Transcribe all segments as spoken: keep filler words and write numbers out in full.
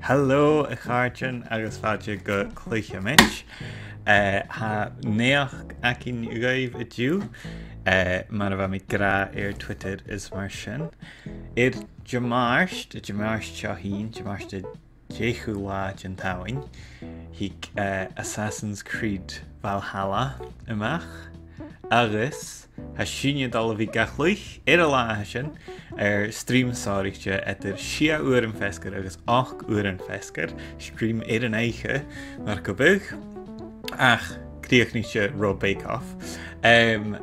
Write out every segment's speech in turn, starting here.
Hello, a chàirdean, agus fàilte gu Cluicheamaid. Eh, tha naidheachd againn dhuibh an-diugh, eh, mar a bha mi ag ràdh air Twitter is mar sin. Air Dimàirt, Dimàirt seo fhèin, Dimàirt an deicheamh latha den t-Samhain, thig, eh, Assassin's Creed Valhalla a-mach, agus tha sinne a' dol a bhith ga chluich air an latha sin air stream sònraichte eadar sia uairean feasgar agus ochd uairean feasgar, stream air an oidhche, mar gum biodh, ach críochnaichte ro Bake Off. Em,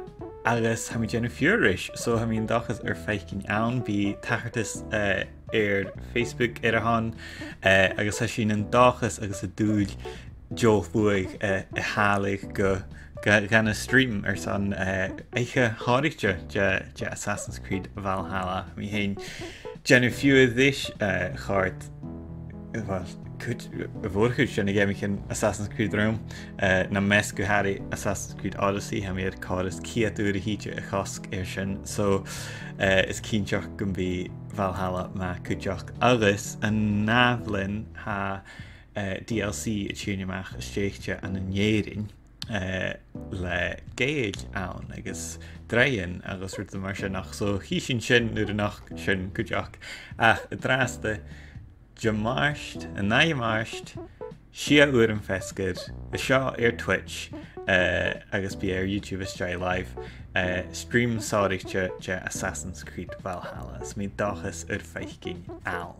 agus tha mi a' dèanamh fiughair ris, so tha mi an dòchas ur faicinn ann. Bidh tachartas, eh, air Facebook air a shon, eh, agus tha sinn an dòchas agus an dùil deagh shluagh, eh, a shealladh gu, gu, gu na stream airson, eh, oidhche shònraichte de, de Assassin's Creed Valhalla. Mi fhèin a' dèanamh fiughair ris, eh, chòrd, well, cuid, a' mhòr-chuid de na geamaichean Assassin's Creed rium, eh, nam measg gu h-àraidh Assassin's Creed Odyssey, tha mi air còrr is ceud uair a thìde a chosg air sin. So, eh, is cinnteach gum bi Valhalla math cuideachd. Agus an ath-bhliadhna tha, eh, D L C a' tighinn a-mach stèidhichte ann an Èirinn, eh, le Gaeil ann agus draoidhean agus rudan mar sin. Ach so chì sinn sin nuair a nochd sin cuideachd. Ach an-dràsta, Dimàirt, an ath Dimàirt, sia uairean feasgar, an seo air Twitch, eh, agus bidh e air YouTube às dèidh live, eh, stream sònraichte de Assassin's Creed Valhalla. Is mi an dòchas ur faicinn ann.